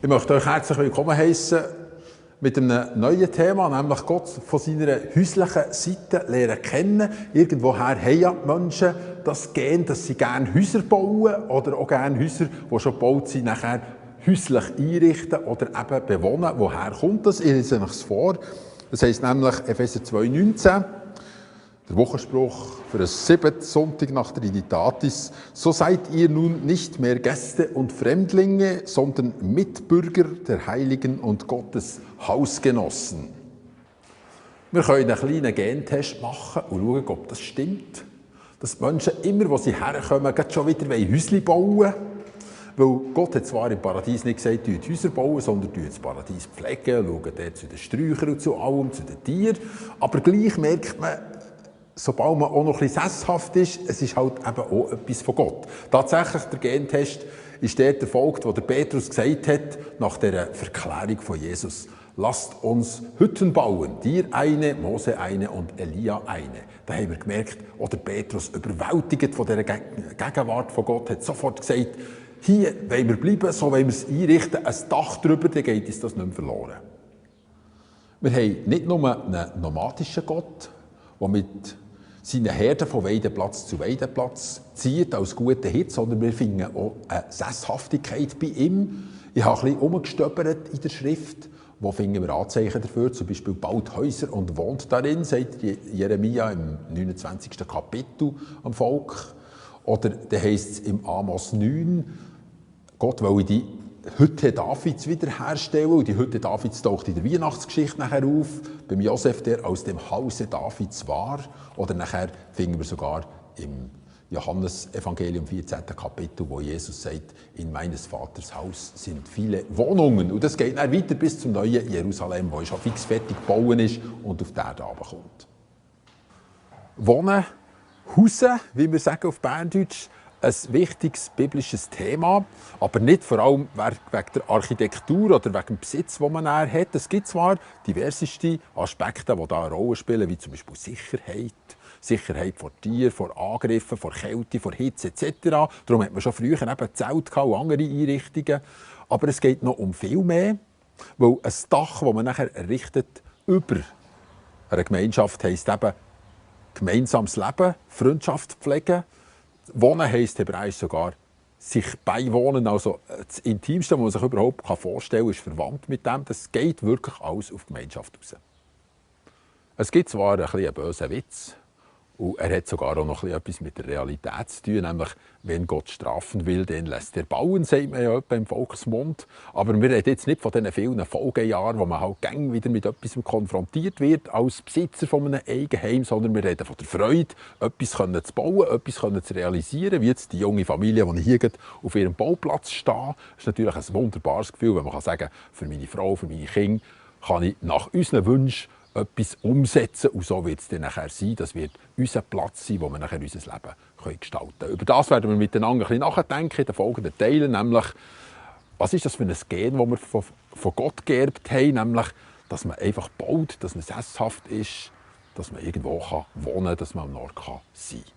Ich möchte euch herzlich willkommen heißen mit einem neuen Thema, nämlich Gott von seiner häuslichen Seite lernen kennen. Irgendwoher haben ja die Menschen das Gen, dass sie gerne Häuser bauen oder auch gerne Häuser, die schon gebaut sind, nachher häuslich einrichten oder eben bewohnen. Woher kommt das? Ich lese euch vor. Das heisst nämlich Epheser 2,19. Der Wochenspruch für den 7. Sonntag nach Trinitatis. So seid ihr nun nicht mehr Gäste und Fremdlinge, sondern Mitbürger der Heiligen und Gottes Hausgenossen. Wir können einen kleinen Gentest machen und schauen, ob das stimmt. Dass die Menschen immer, wo sie herkommen, schon wieder Häuschen bauen wollen. Weil Gott hat zwar im Paradies nicht gesagt, Häuser bauen, sondern das Paradies pflegen, schauen dort zu den Sträuchern und zu allem, zu den Tieren. Aber gleich merkt man, sobald man auch noch ein bisschen sesshaft ist, es ist halt eben auch etwas von Gott. Tatsächlich, der Gentest ist dort erfolgt, wo der Petrus gesagt hat, nach der Verklärung von Jesus: Lasst uns Hütten bauen, dir eine, Mose eine und Elia eine. Da haben wir gemerkt, der Petrus, überwältigt von dieser Gegenwart von Gott, hat sofort gesagt, hier wollen wir bleiben, so wollen wir es einrichten, ein Dach drüber, dann geht uns das nicht mehr verloren. Wir haben nicht nur einen nomadischen Gott, der mit seinen Herden von Weideplatz zu Weideplatz zieht als guter Hirt, sondern wir finden auch eine Sesshaftigkeit bei ihm. Ich habe ein bisschen umgestöbert in der Schrift. Wo finden wir Anzeichen dafür? Zum Beispiel baut Häuser und wohnt darin, sagt Jeremia im 29. Kapitel am Volk. Oder da heisst es im Amos 9, Gott wolle die Hütte Davids wiederherstellen. Und die Hütte Davids taucht in der Weihnachtsgeschichte nachher auf, beim Josef, der aus dem Hause Davids war. Oder nachher finden wir sogar im Johannes-Evangelium 14. Kapitel, wo Jesus sagt, in meines Vaters Haus sind viele Wohnungen. Und das geht dann weiter bis zum neuen Jerusalem, wo schon fix fertig gebaut ist und auf die Erde runterkommt. Wohnen, Hausen, wie wir sagen auf Berndeutsch, ein wichtiges biblisches Thema, aber nicht vor allem wegen der Architektur oder wegen dem Besitz, den man hat. Es gibt zwar diverseste Aspekte, die da eine Rolle spielen, wie zum Beispiel Sicherheit vor Tieren, vor Angriffen, vor Kälte, vor Hitze etc. Darum hat man schon früher eben Zelte und andere Einrichtungen. Aber es geht noch um viel mehr, weil ein Dach, das man nachher errichtet über eine Gemeinschaft, heisst eben gemeinsames Leben, Freundschaft pflegen. Wohnen heisst hebräisch sogar sich beiwohnen, also das Intimste, was man sich überhaupt vorstellen kann, ist verwandt mit dem. Das geht wirklich alles auf die Gemeinschaft raus. Es gibt zwar einen bösen Witz, und er hat sogar auch noch etwas mit der Realität zu tun, nämlich, wenn Gott strafen will, dann lässt er bauen, sagt man ja im Volksmund. Aber wir reden jetzt nicht von diesen vielen Folgejahren, wo man halt gängig wieder mit etwas konfrontiert wird als Besitzer von einem Eigenheim, sondern wir reden von der Freude, etwas zu bauen, etwas zu realisieren, wie jetzt die junge Familie, die hier auf ihrem Bauplatz steht. Das ist natürlich ein wunderbares Gefühl, wenn man sagen kann, für meine Frau, für meine Kinder kann ich nach unseren Wünschen etwas umsetzen und so wird es dann nachher sein. Das wird unser Platz sein, wo wir nachher unser Leben gestalten können. Über das werden wir miteinander ein bisschen nachdenken in den folgenden Teilen, nämlich, was ist das für ein Gen, das wir von Gott geerbt haben, nämlich, dass man einfach baut, dass man sesshaft ist, dass man irgendwo wohnen kann, dass man am Ort sein kann.